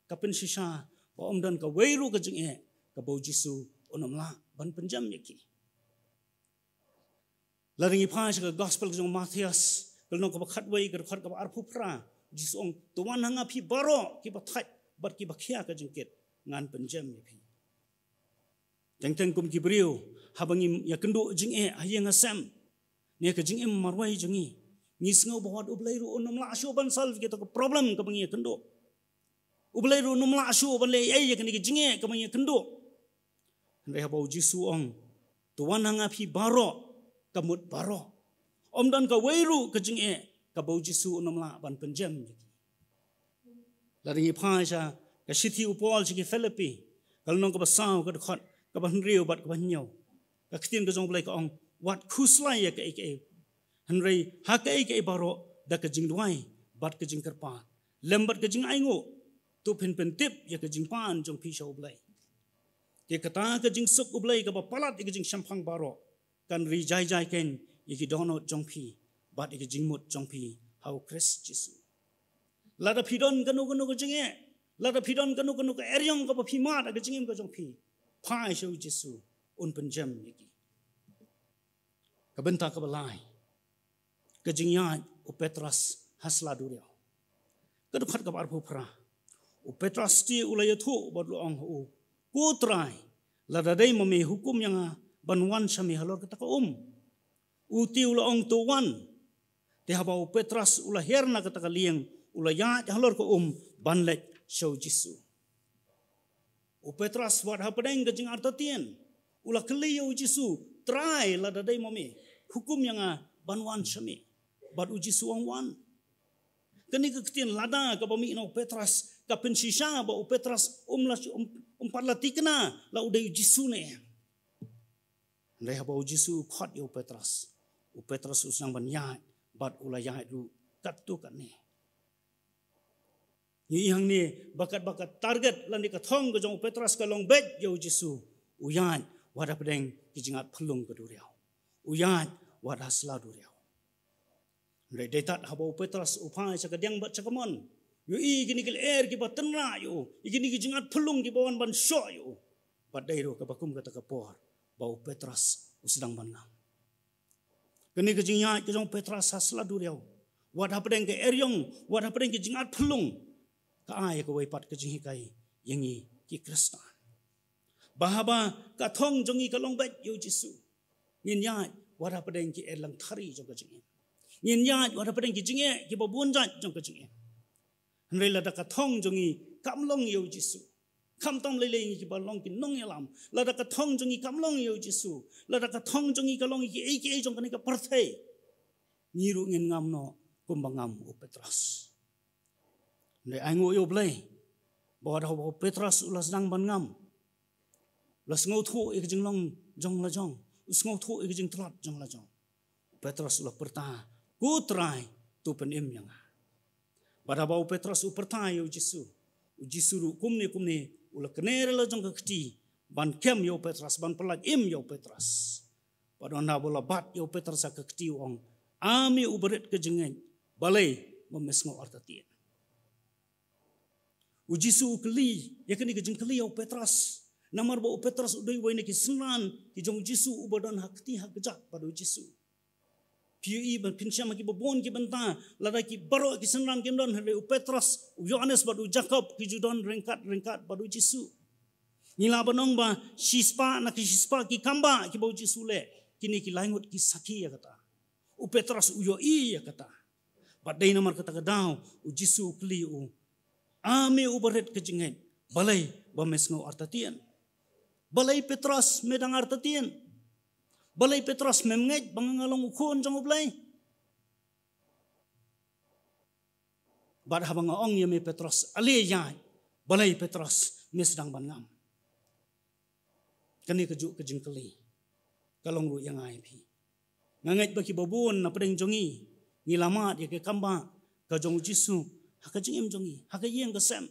ka pynshisha ba ym don kawei ruh ka jingeh kaba u Jisu un ym lah ban pynjem ïa ki. Lada ngi phai sha ka gospel ka jong u Mathaios, ka lynnong kaba khatwei, ka dkhot kaba arphew phra, u Jisu ong, "To wan ha nga phi baroh kiba thait bad kiba khia ka jingkit, ngan pynjem ïa phi." Teng teng kum ki briew, haba ngi ïakynduh jingeh ha ïing ha sem, ne ka jingim marwei jong ngi, ngi sngew ba wat U Blei ruh un ym lah shuh ban solve ïa kata ka problem kaba ngi ïakynduh. U Blei ruh un ym lah shuh ban leh ei ei ïa kane ka jingeh kaba ngi ïakynduh. Hynrei haba u Jisu u ong, "To wan ha nga phi baroh," ka mut baroh. Ym don kawei ruh ka jingeh kaba u Jisu un ym lah ban pynjem ïa ki. Lada ngi phai sha ka shithi u Paul sha ki Philippi, ka lynnong kaba saw, ka dkhot kaba hynriew bad kaba hynñiew, ka ktien ka jong U Blei ka ong, "Wat khuslai ïa kaei kaei, hynrei ha kaei kaei baroh da ka jingduwai bad ka jingkyrpad lem bad ka jingainguh, to phin pyntip ïa ka jingpan jong phi sha U Blei. Te kata ka jingsuk U Blei kaba palat ïa ka jingshemphang baroh kan ri jai jai keiñ ïa ki dohnud jong phi bad ïa ka jingmut jong phi ha U Khrist Jisu." Lada phi don kano kano ka jingeh, lada phi don kano kano ka eriong kaba phi mad ha ka jingim ka jong phi, phai sha U Jisu, un pynjem ïa ki. Ka bynta kaba lai, ka jingïaid u Petros ha sla duriaw. Ka dkhot kaba arphew phra, u Petros te u la ïathuh bad u la ong ha u, "Ko Trai, lada dei ma me, hukum ïa nga ban wan sha me halor kata ka um." U te u la ong, "To wan." Te haba u Petros u la hiar na kata ka lieng, u la ïaid halor ka um ban leit sha U Jisu. U Petros wat hapdeng ka jingartatien u la kylli ïa U Jisu, "Trai, lada dei ma me, hukum ïa nga ban wan sha me." Bad U Jisu u ong, "Wan." Kane ka ktien lada kaba mih na u Petros ka pynshisha ba u Petros um la, um, um pat la thikna la u dei U Jisu ne em. Hynrei haba U Jisu u khot ïa u Petros, u Petros u sdang ban ïaid bad u la ïaid ruh katto katne. Ngi ïohi hangne ba kat, ba ka target lane ka thong ka jong u Petros ka long beit ïa U Jisu. U ïaid wat hapdeng ki jingat phyllung ka duriaw. U ïaid wat ha sla duriaw. Hynrei dei tad haba u Petros u phai sha ka diang bad sha ka mon, u ïohi kine ki lyer kiba tynrah ïa u, ïa kine ki jingat phyllung kiba wan ban shoh ïa u. Bad dei ruh kaba kum kata ka por ba u Petros u sdang ban ngam. Kane ka jingïaid ka jong u Petros ha sla duriaw, wat hapdeng ka eriong, wat hapdeng ka jingat phyllung, ka ai kawei pat ka jinghikai ïa ngi ki Khristan. Ba haba ka thong jong ngi ka long beit ïa U Jisu, ngin ïaid wat hapdeng ki erlang thari jong ka jingim. Ngin ïaid wat hapdeng ki jingeh kiba bun jait jong ka jingim. Hynrei lada ka thong jong ngi kam long ïa U Jisu, khamtam lei lei ngi kiba long ki nongïalam, lada ka thong jong ngi kam long ïa U Jisu, lada ka thong jong ngi ka long ïa kiei kiei jong kane ka pyrthei, ngi ruh ngin ngam noh kumba ngam u Petros. Hynrei ainguh ïa U Blei ba wat haba u Petros u la sdang ban ngam, u la sngewthuh ïa ka jinglong jong la jong, u sngewthuh ïa ka jingtlot jong la jong, u Petros u la pyrta, "Ko Trai, to pynim ïa nga." Bad haba u Petros u pyrta ïa U Jisu, U Jisu ruh kumne kumne u la kner ïa la jong ka kti ban kem ïa u Petros, ban pyllait im ïa u Petros. Bad haba u la bat ïa u Petros ha ka kti u ong, A me uba rit ka jingngeit, balei ba me sngew artatien? U Jisu u kylli ïa kane ka jingkylli ïa u Petros. Namar ba u Petros u dei uwei na ki synran ki jong u Jisu uba don ha kti ha kjat bad u Jisu. Phi ïohi ban pynshem ha kiba bun ki bynta, lada ki baroh ki synran kim don, hynrei u Petros, u Ïoannis bad u Jakob ki ju don ryngkat ryngkat bad u Jisu. Ngi lah ban ong ba shispah na ki shispah ki kambah kiba u Jisu leh, kine ki lai ngut ki sakhi ïa kata. U Petros u ïohi ïa kata. Bad dei namar kata ka daw u Jisu u kylli u, "A me uba rit ka jingngeit, balei ba me sngew artatien? Balei Petros me dang artatien? Balei Petros mem ngeit ba nga nga long u khun jong U Blei? Bad haba nga ong ïa me Petros, ale ïaid, balei Petros me sdang ban ngam?" Kane ka juh ka jingkylli ka long ruh ïa nga ïa phi. Nga ngeit ba kiba bun na pdeng jong ngi, ngi la mad ïa ka kambah ka jong u Jisu ha ka jingim jong ngi, ha ka ïing ka sem.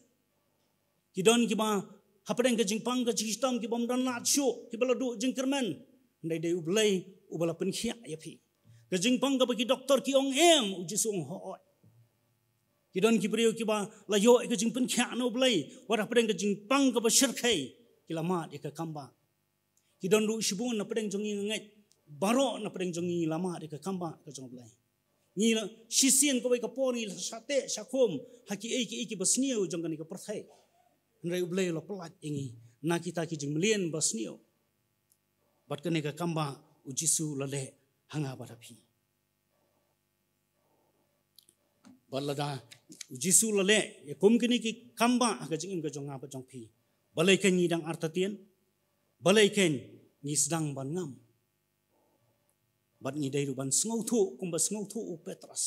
Ki don kiba hapdeng ka jingpang ka jingshitom kibym don lad shuh, kiba la duh jingkyrmen. Hynrei dei U Blei uba la pynkhiah ïa phi. Ka jingpang kaba ki doktor ki ong em, u Jisu u ong hooid. Ki don ki briew kiba la ïoh ïa ka jingpynkhiah na U Blei, wat hapdeng ka jingpang kaba shyrkhei ki la mad ïa ka kambah. Ki don ruh shibun na pdeng jong ngi, nga ngeit baroh na pdeng jong ngi la mad ïa ka kambah ka jong U Blei. Ngi la shisien kawei ka por ngi la shah teh shah khum ha kiei kiei kiba sniew jong kane ka pyrthei. Hynrei U Blei u la pyllait ïa ngi na kita ki jingmlien ba sniew. Bad kane ka kambah u Jisu u la leh ha nga bad ha phi. Bad lada u Jisu u la leh ïa kum kine ki kambah ha ka jingim ka jong nga bad jong phi, balei kein ngi dang artatien? Balei kein ngi sdang ban ngam? Bad ngi dei ruh ban sngewthuh kumba sngewthuh u Petros.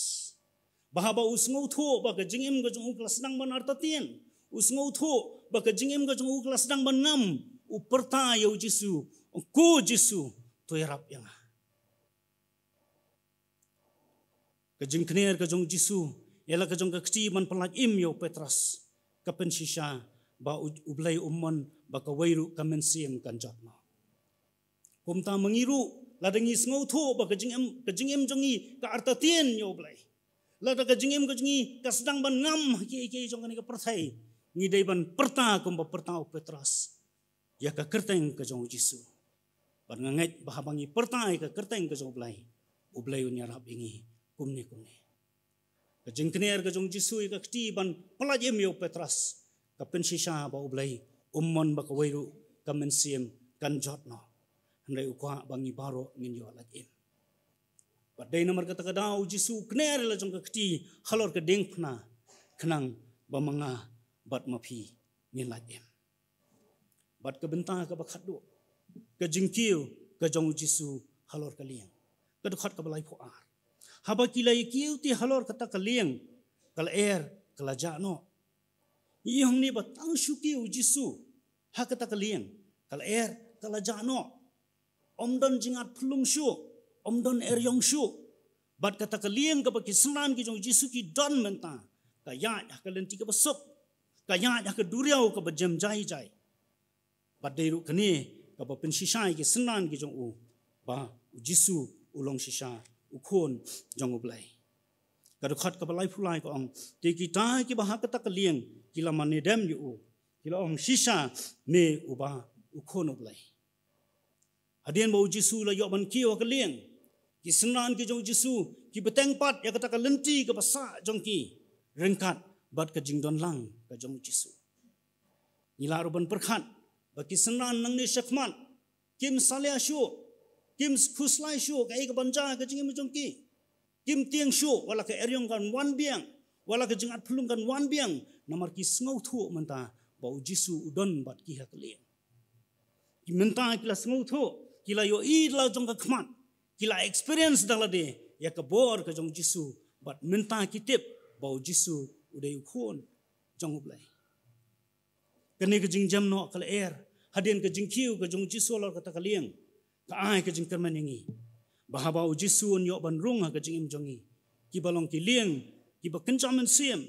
Ba haba u sngewthuh ba ka jingim ka jong u ka la sdang ban artatien, u sngewthuh ba ka jingim ka jong u ka la sdang ban ngam, u pyrta ïa u Jisu, "Ko Jisu, to ïarap ïa nga." Ka jingkner ka jong u Jisu ïa la ka jong ka kti ban pyllait im ïa u Petros ka pynshisha ba U, U Blei um mon ba kawei ruh ka mynsiem kan jot noh. Kumta ma ngi ruh, lada ngi sngewthuh ba ka jingim, ka jingim jong ngi ka artatien ïa U Blei, lada ka jingim ka jong ngi ka sdang ban ngam ha kiei kiei jong kane ka pyrthei, ngi dei ban pyrta kumba pyrta u Petros ïa ka kyrteng ka jong u Jisu. Bad nga ngeit ba haba ngi pyrta ïa ka kyrteng ka jong U Blei, U Blei un ïarap ïa ngi kumne kumne. Ka jingkner ka jong u Jisu ïa ka kti ban pyllait im ïa u Petros ka pynshisha ba U Blei um mon ba kawei ruh ka mynsiem kan jot noh. Hynrei u kwah ba ngi baroh ngin ïoh lait im. Bad dei namar kata ka daw u Jisu u kner ïa la jong ka kti halor ka diengphna, khnang ba ma nga bad ma phi ngin lait im. Bad ka bynta kaba khatduh, ka jingkiew ka jong u Jisu halor ka lieng. Ka dkhot kaba laiphew ar. Haba ki la ïakiew te halor kata ka lieng, ka lyer ka la jah noh. Ngi ïohi hangne ba tang shu kiew u Jisu ha kata ka lieng, ka lyer ka la jah noh. Ym don jingat phyllung shuh, ym don eriong shuh. Bad kata ka lieng kaba ki synran ki jong u Jisu ki don mynta, ka ïaid ha ka lynti kaba suk, ka ïaid ha ka duriaw kaba jem jai jai. Bad dei ruh kane kaba pynshisha ïa ki synran ki jong u ba u Jisu u long shisha u khun jong U Blei. Ka dkhot kaba laiphew lai ka ong, te kita kiba ha kata ka lieng ki la mane dem ïa u, ki la ong, shisha me uba u khun U Blei. Hadien ba u Jisu u la ïoh ban kiew ha ka lieng, ki synran ki jong u Jisu ki bteng pat ïa kata ka lynti kaba sah jong ki ryngkat bad ka jingdon lang ka jong u Jisu. Ngi lah ruh ban pyrkhat ba ki synran nangne shakhmat kim salia shuh, kim khuslai shuh kaei kaban jia ha ka jingim jong ki. Kim tieng shuh wat la ka eriong kan wan biang, wat la ka jingat phyllung kan wan biang, namar ki sngewthuh mynta ba u Jisu u don bad ki ha ka lieng. Ki mynta ki la sngewthuh, ki la ïohi da la jong ka khmat, ki la experience da lade ïa ka bor ka jong u Jisu, bad mynta ki tip ba u Jisu u dei u khun jong U Blei. Kane ka jingjem noh ka lyer hadien ka jingkiew ka jong u Jisu halor kata ka lieng ka ai ka jingkyrmen ïa ngi ba haba u Jisu un ïoh ban rung ha ka jingim jong ngi, kiba long ki lieng kiba kynja mynsiem,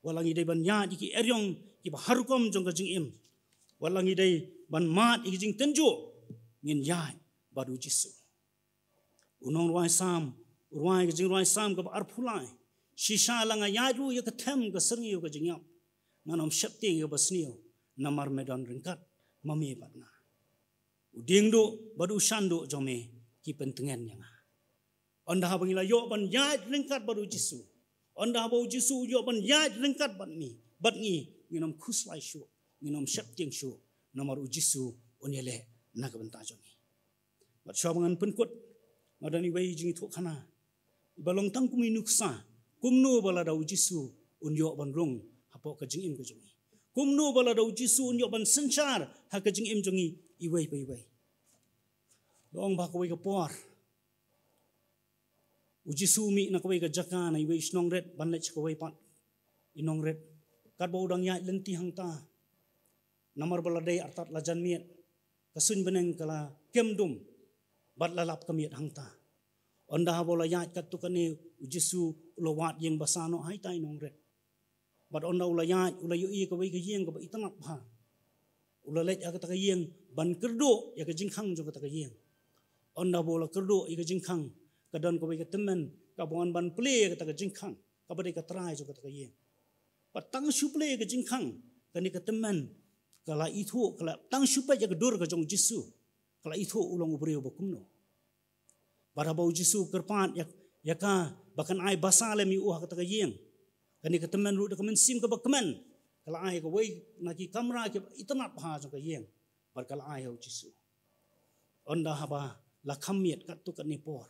wat la ngi dei ban ïaid ïa ki eriong kiba har rukom jong ka jingim, wat la ngi dei ban mad ïa ki jingtynjuh, ngin ïaid bad u Jisu. U nongrwai Salm U rwai ka jingrwai Salm kaba arphew lai. Shisha la nga ïaid ruh ïa ka them ka syrngiew ka jingïap, ngan ym sheptieng ïa kaba sniew, namar me don ryngkat ma me bad nga. U dieng duh bad u shan duh jong me ki pyntngen ïa nga. Ynda haba ngi la ïoh ban ïaid ryngkat bad u Jisu, ynda haba u Jisu u ïoh ban ïaid ryngkat bad me, bad ngi, ngin ym khuslai shuh, ngin ym sheptieng shuh, namar u Jisu un ïaleh na ka bynta jong ngi. Bad shuwa ba ngan pynkut, nga don iwei i jingïathuhkhana iba long tang kum i nuksa, kumno ba lada u Jisu un ïoh ban rung hapoh ka jingim ka jong ngi, kumno ba lada u Jisu un ïoh ban synshar ha ka jingim jong ngi iwei pa iwei. Long ba kawei ka por u Jisu u mih na kawei ka jaka na iwei i shnong rit ban leit sha kawei pat i nong rit. Katba u dang ïaid lynti hangta, namar ba la dei artat la janmiet, ka suiñ bneng ka la kem dum bad la lap ka miet hangta. Ynda haba u la ïaid katto katne, u Jisu u la wad ïing basa noh ha ita i nong rit. Bad ynda u la ïaid, u la ïohi ïa kawei ka ïing kaba itynnad bha. U la leit ha kata ka ïing ban kyrduh ïa ka jingkhang jong kata ka ïing. Ynda ba u la kyrduh ïa ka jingkhang, ka don kawei ka tymmen kaba wan ban plie ïa kata ka jingkhang, kaba dei ka trai jong kata ka ïing. Bad tang shu plie ïa ka jingkhang, kane ka tymmen ka la ithuh, ka la, tang shu peit ïa ka dur ka jong u Jisu, ka la ithuh u long u briew ba kumno. Bad haba u Jisu u kyrpad ïa, ïa ka ba kan ai basa lem ïa u ha kata ka ïing, kane ka tymmen ruh da ka mynsiem kaba kmen, ka la ai kawei na ki kamra kiba itynnad bha jong ka ïing, bad ka la ai ha u Jisu. Ynda haba la kham miet katto katne por,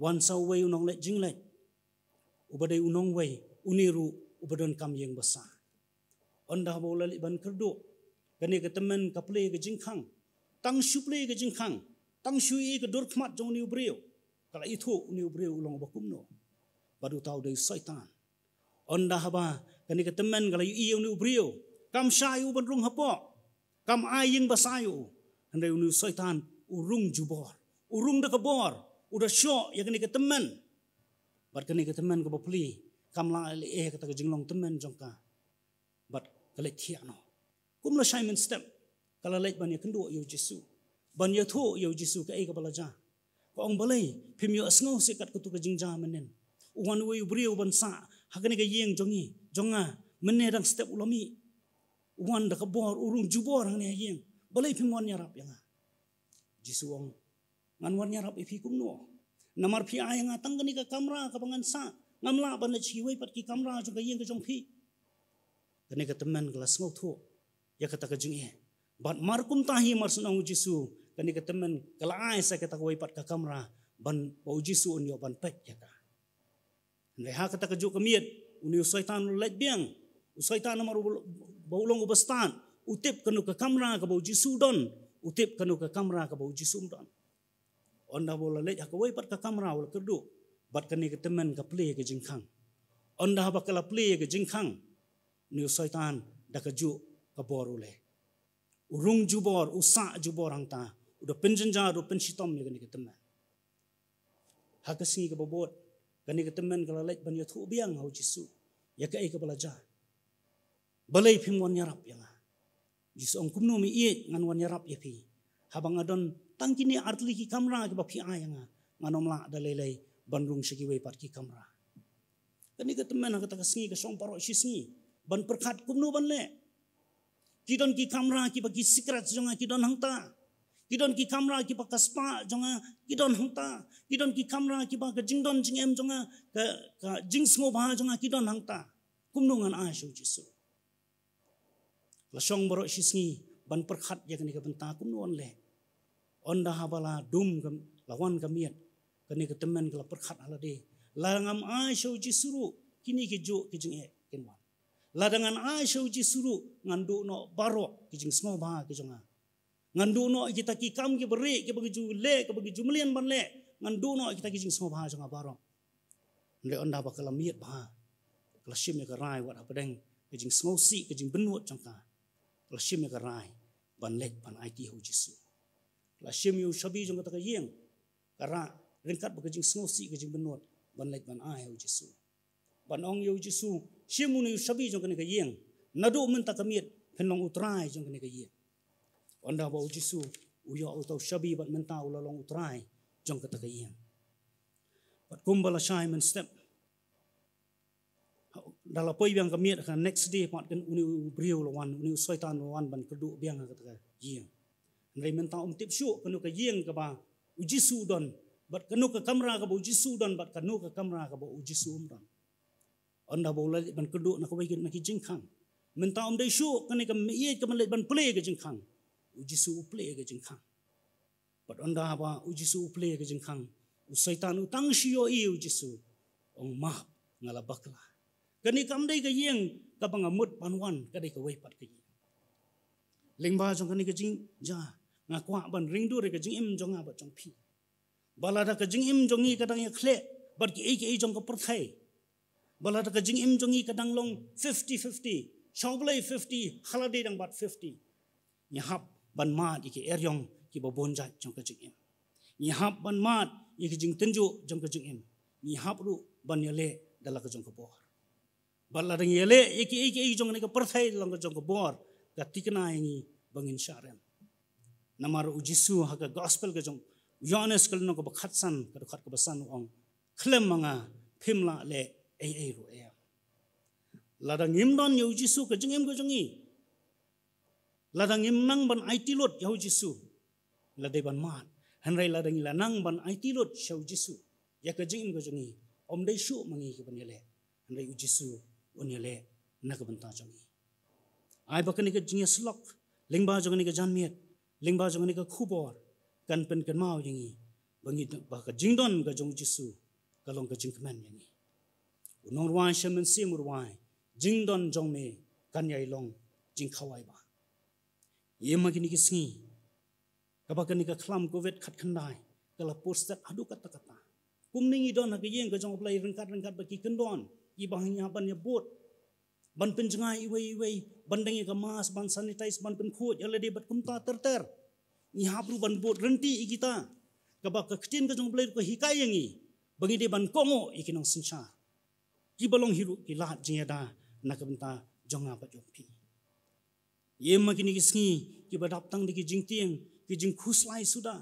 wan sa uwei u nongleit jingleit uba dei u nongwei, une ruh uba donkam ïing basa. Ynda haba u la leit ban kyrduh, kane ka tymmen ka plie ka jingkhang. Tang shu plie ka jingkhang, tang shu ïohi ka dur khmat jong une u briew, ka la ithuh une u briew u long uba kumno. Bad uta u dei u Soitan. Ynda haba kane ka tymmen ka la ïohi ïa une u briew, kam shah ïa u ban rung hapoh, kam ai ïing basa ïa u, hynrei une u Soitan u rung jubor, u rung da ka bor, u da shoh ïa kane ka tymmen. Bad kane ka tymmen kaba plie kam lah leh ïa kata ka jinglong tymmen jong ka, bad ka leit thiah noh. Kum lashai mynstep ka la leit ban ïakynduh ïa u Jisu, ban ïathuh ïa u Jisu kaei kaba la jia. Ka ong, balei phim ïoh sngewsih kat katu ka jingjia mynnin? U wan uwei u briew ban sah ha kane ka ïing jong ngi, jong nga, mynne dang step u la mih. U wan da ka bor, u rung jubor hangne ha ïing. Balei phim wan ïarap ïa nga? Jisu u ong, ngan wan ïarap ïa phi kumno? Namar phi ai ïa nga tang kane ka kamra kaba ngan sah, ngam lah ban leit sha kiwei pat ki kamra jong ka ïing ka jong phi. Kane ka tymmen ka la sngewthuh ïa kata ka jingeh. Bad mar kumta hi mar shen ong u Jisu, kane ka tymmen ka la ai sa kata kawei pat ka kamra ban, ba u Jisu un ïoh ban peit ïa ka. Hynrei ha kata ka juk ka miet, une u Soitan u leit biang. U Soitan namar u, ba u long uba stad, u tip kano ka kamra kaba u Jisu u don, u tip kano ka kamra kaba u Jisu um don. Ynda ba u la leit ha kawei pat ka kamra u la kyrduh, bad kane ka tymmen ka plie ka jingkhang. Ynda haba ka la plie ka jingkhang, une u Soitan da ka juk ka bor u leh, u rung jubor, u sah jubor hangta, u da pynjynjar, u pynshitom ïa kane ka tymmen. Ha ka sngi kaba bud, kane ka tymmen ka la leit ban ïathuh biang ha u Jisu ïa kaei kaba la jia. Balei phim wan ïarap ïa nga? Jisu ong, kumno me ïeit ngan wan ïarap ïa phi, haba nga don tang kine artylli ki kamra kiba phi ai ïa nga, ngan ym lah da lei lei ban rung sha kiwei pat ki kamra. Kane ka tymmen ha kata ka sngi ka shong baroh shi sngi ban pyrkhat kumno ban leh. Ki don ki kamra kiba ki secret jong nga ki don hangta. Ki don ki kamra kiba ka spah jong nga ki don hangta. Ki don ki kamra kiba ka jingdon jingem jong nga, ka, ka jingsngewbha jong nga ki don hangta. Kumno ngan ai sha u Jisu? La shong baroh shi sngi ban pyrkhat ïa kane ka bynta kumno un leh. Ynda haba la dum ka, la wan ka miet, kane ka tymmen ka la pyrkhat ha lade, lada ngam ai sha u Jisu ruh, kine ki juk ki jingeh kin wan. Lada ngan ai sha u Jisu ruh, ngan duh noh baroh ki jingsngewbha ki jong nga. Ngan duh noh kita ki kam kiba rieh, kiba ngi ju leh, kiba ngi ju mlien ban leh. Ngan duh noh kita ki jingsngewbha jong nga baroh. Hynrei ynda ba ka la miet bha, ka la shim ïa ka rai wat hapdeng ka jingsngewsih, ka jingbynnud jong ka. Ka la shim ïa ka rai ban leit ban aiti ha u Jisu. Ka la shim ïa u shabi jong kata ka ïing, ka rah ryngkat bad ka jingsngewsih, ka jingbynnud ban leit ban ai ha u Jisu. Ban ong ïa u Jisu, shim une u shabi jong kane ka ïing. Naduh mynta ka miet phin long u trai jong kane ka ïing. Ynda ba u Jisu u ïoh uta u shabi bad mynta u la long u trai jong kata ka ïing. Kumba la shai mynstep, da la poi biang ka miet, ka next day pat kan une u briew la wan, une u Soitan la wan ban kyrduh biang ha kata ka ïing. Hynrei mynta um tip shuh kano ka ïing kaba u Jisu u don, bad kano ka kamra kaba u Jisu u don, bad kano ka kamra kaba u Jisu um don. Ynda ba u la leit ban kyrduh na kawei na ki jingkhang, mynta um dei shuh kane ka meiñ ka ban leit ban plie ka jingkhang. U Jisu u plie ka jingkhang. Bad ynda ba u Jisu u plie ka jingkhang, u Soitan u tang shu ïohi ïa u Jisu, ong, "Map, nga la bakla. Kane kam dei ka ïing kaba nga mut ban wan, ka dei kawei pat ka ïing." Lyngba jong kane ka jingjia, nga kwah ban ring dur ïa ka jingim jong nga bad jong phi. Ba lada ka jingim jong ngi ka dang ïakhleh bad kiei kiei jong ka pyrthei, ba lada ka jingim jong ngi ka dang long fifty fifty, sha U Blei fifty, ha lade dang bat fifty, ngi hap ban mad ïa ki eriong kiba bun jait jong ka jingim. Ngi hap ban mad ïa ki jingtynjuh jong ka jingim. Ngi hap ruh ban ïaleh da la ka jong ka bor. Bad lada ngi ïaleh ïa kiei kiei jong kane ka pyrthei da la ka jong ka bor, ka thikna ïa ngi ba ngin shah rem. Namar u Jisu ha ka gospel ka jong u Ïoannis ka lynnong kaba khatsan, ka dkhot kaba san u ong, "Khlem ma nga phim lah leh ei ei ruh em." Lada ngim don ïa u Jisu ka jingim ka jong ngi, lada ngim nang ban aiti lut ïa u Jisu, la dei ban mad. Hynrei lada ngi la nang ban aiti lut sha u Jisu ïa ka jingim ka jong ngi, um dei shuh ma ngi kiban ïaleh, hynrei u Jisu un ïaleh na ka bynta jong ngi. Ai ba kane ka jingïasyllok lyngba jong kane ka janmiet, lyngba jong kane ka khubor, kan pynkynmaw ïa ngi ba ngi, ba ka jingdon ka jong u Jisu ka long ka jingkmen ïa ngi. U nongrwai sha mynsiem u rwai, "Jingdon jong me kan ïai long jingkhawai bha." Ïa ma kine ki sngi, kaba kane ka khlam covid khatkhyndai ka la pur stet haduh katta katta, kumne ngi don ha ka ïing ka jong U Blei ryngkat ryngkat bad ki kyndon, kiba ngi hap ban ïabud, ban pynjngai iwei iwei, ban deng ïa ka mask, ban sanitize, ban pynkhuid ïa lade bad kumta ter ter. Ngi hap ruh ban bud rynti ïa kita, kaba ka ktien ka jong U Blei ruh ka hikai ïa ngi ba ngi dei ban kohnguh ïa ki nongsynshar, kiba long hi ruh ki lad jingïada na ka bynta jong nga bad jong phi. Ïa ma kine ki sngi kiba dap tang da ki jingtieng, ki jingkhuslai suda,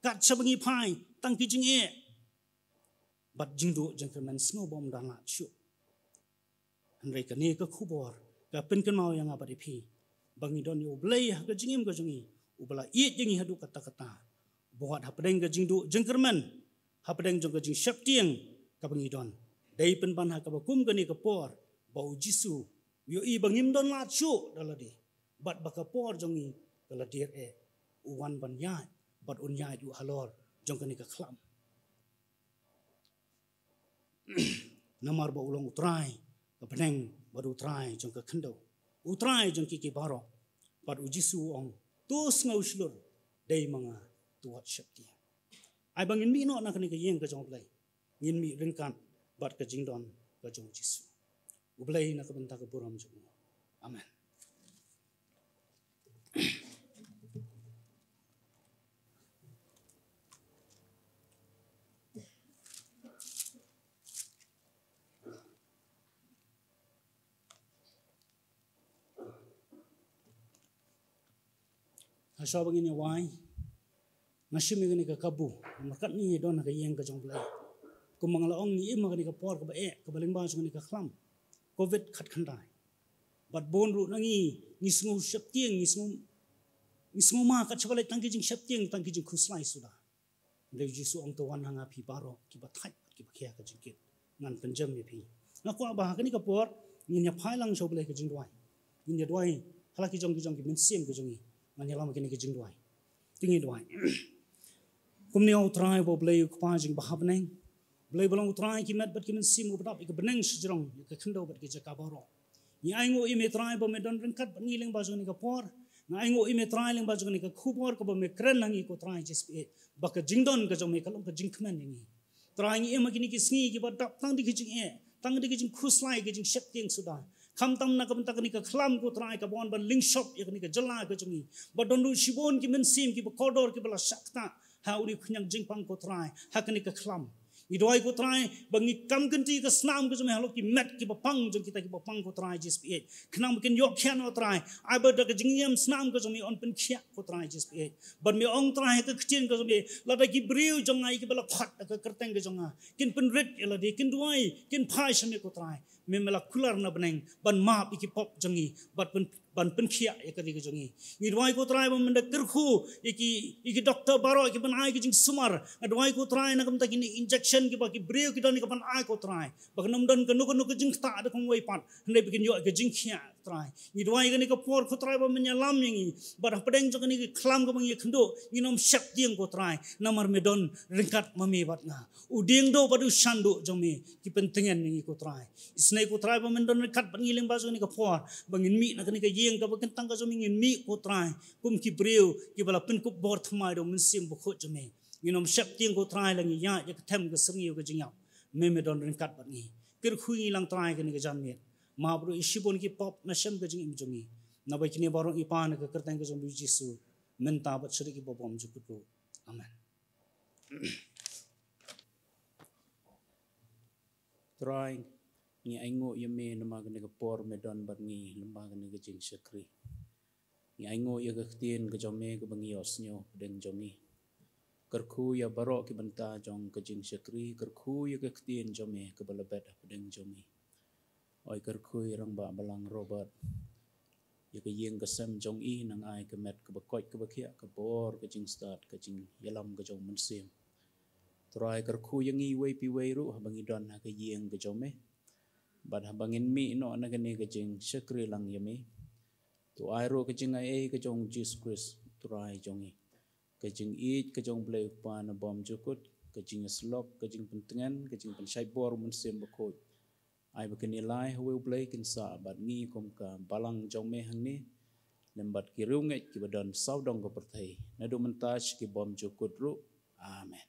kat shaba ngi phai tang ki jingeh bad jingduh jingkyrmen, sngew ba ym don lad shuh. Hynrei kane ka khubor ka pynkynmaw ïa nga bad ïa phi ba ngi don ïa U Blei ha ka jingim ka jong ngi, uba la ïeit ïa ngi haduh katta katta. Bad hapdeng ka jingduh jingkyrmen, hapdeng jong ka jingsheptieng kaba ngi don, dei pynban ha kaba kum kane ka por ba u Jisu u ïohi ba ngim don lad shuh da lade, bad ba ka por jong ngi ka la dier eh, u wan ban ïaid bad un ïaid ruh halor jong kane ka khlam. Namar ba u long U Trai ka bneng bad U Trai jong ka khyndew, U Trai jong ki ki baroh. Bad u Jisu u ong, "To sngew shlur, dei ma nga, to wat sheptieng." Ai ba ngin mih noh na kane ka ïing ka jong U Blei, ngin mih ryngkat bad ka jingdon ka jong u Jisu. U Blei na ka bynta ka burom jong u. Amen. Hashwa ba ngin ïa wai, nga shim ïa kane ka kabu, namar katne ngi don ha ka ïing ka jong U Blei. Kumba nga la ong, ngi im ha kane ka por kaba eh, kaba lyngba jong kane ka khlam covid khatkhyndai. Bad bun ruh na ngi, ngi sngew sheptieng, ngi sngew, ngi sngew ma kat shaba leit tang ki jingsheptieng, tang ki jingkhuslai suda. Hynrei u Jisu u ong, "To wan ha nga phi baroh kiba thait, kiba khia ka jingkit, ngan pynjem ïa phi." Nga kwah ba ha kane ka por ngin ïa phai lang sha U Blei ka jingduwai. Ngin ïa duwai ha la ki jong ki jong ki mynsiem ki jong ngi. Ngan ïalam ha kane ka jingduwai. Te ngin ïa duwai. Kumne, ïa U Trai uba U Blei U Kpa jong ngi ba ha bneng, U Blei uba long U Trai ki met bad ki mynsiem, uba dap ïa ka bneng shajrong, ïa ka khyndew bad ki jaka baroh, ngi ainguh ïa me Trai ba me don ryngkat bad ngi lyngba jong kane ka por. Nga ainguh ïa me Trai lyngba jong kane ka khubor kaba me kren ha ngi ko Trai Jisu, ba ka jingdon ka jong me ka long ka jingkmen ïa ngi. Trai, ngi im ha kine ki sngi kiba dap tang da ki jingeh, tang da ki jingkhuslai, ki jingsheptieng suda. Khamtam na ka bynta kane ka khlam ko Trai kaba wan ban lyngshop ïa kane ka jylla ka jong ngi. Ba don ruh shibun ki mynsiem kiba kordor kiba la shah ktah ha une u khñiang jingpang ko Trai, ha kane ka khlam. Ngi duwai ko Trai ba ngi kam kynti ka snam ka jong me halor ki met kiba pang jong kita kiba pang ko Trai Jisu phi. Khnang ba kin ïoh khian ko Trai. Ai ba da ka jingniam snam ka jong me yn pynkhiah ko Trai Jisu phi. Bad me ong Trai ha ka ktien ka jong me, lada ki briew jong nga kiba la khot da ka kyrteng ka jong nga kin pynrit ïa lade, kin duwai, kin phai sha me ko Trai, me me la kular na bneng ban map ïa ki pop jong ngi bad pyn ban pynkhiah ïa ka ri ka jong ngi. Ngi duwai ko Trai ba mynta kyrkhu ïa ki, ïa ki doktor baroh kiban ai ka jingsumar. Nga duwai ko Trai na ka bynta kine injection kiba ki briew ki don kiban ai ko Trai, ba kan ym don kano kano ka jingktah da kumwei pat, hynrei ba kin ïoh ka jingkhiah Trai. Ngi duwai kane ka por ko Trai ba men ïalam ïa ngi bad hapdeng jong kane ka khlam kaba ngi ïakynduh ngin ym sheptieng ko Trai, namar me don ryngkat ma me bad nga. U diengduh bad u shanduh jong me ki pyntngen ïa ngi ko Trai. Isynei ko Trai ba men don ryngkat bad ngi lyngba jong kane ka por ba ngin mih na kane ka ïing kaba kyntang ka jong me, ngin mih ko Trai kum ki briew kiba la pynkup bor thymmai da u Mynsiem Bakhuid jong me. Ngin ym sheptieng ko Trai la ngi ïaid ïa ka them ka syrngiew ka jingïap, me me don ryngkat bad ngi. Kyrkhu ïa ngi lang Trai kane ka janmiet, map ruh ïa shibun ki pop na shem ka jingim jong ngi. Naba kine baroh ngi pan ha ka kyrteng ka jong u Jisu, mynta bad sha ki babymjukut ruh. Amen. Trai, ngi ainguh ïa me namar kane ka por me don bad ngi lyngba kane ka jingshakri. Ngi ainguh ïa ka ktien ka jong me kaba ngi ïohsngew hapdeng jong ngi. Kyrkhu ïa baroh ki bynta jong ka jingshakri, kyrkhu ïa ka ktien jong me kaba la bet hapdeng jong ngi. Oi kyrkhu ïa Rangbah Balang Robert, ïa ka ïing ka sem jong i, nang ai ka met kaba koit kaba khiah, ka bor, ka jingstad, ka jingïalam ka jong u Mynsiem. Trai kyrkhu ïa ngi iwei pa iwei ruh haba ngi don ha ka ïing ka jong me bad haba ngin mih noh na kane ka jingshakri lang ïa me. To ai ruh ka jingaiei ka jong u Jisu Khrist Trai jong ngi, ka jingïeit ka jong u Blei u Kpa na bymjukut, ka jingïasyllok, ka jingpyntngen, ka jingpynshait bor u Mynsiem Bakhuid. Ai ba kine lai ha uwei u Blei kin sah bad ngi kum ka balang jong me hangne lem bad ki riewngeit kiba don sawdong ka pyrthei, naduh mynta sha ki bymjukut ruh. Amen.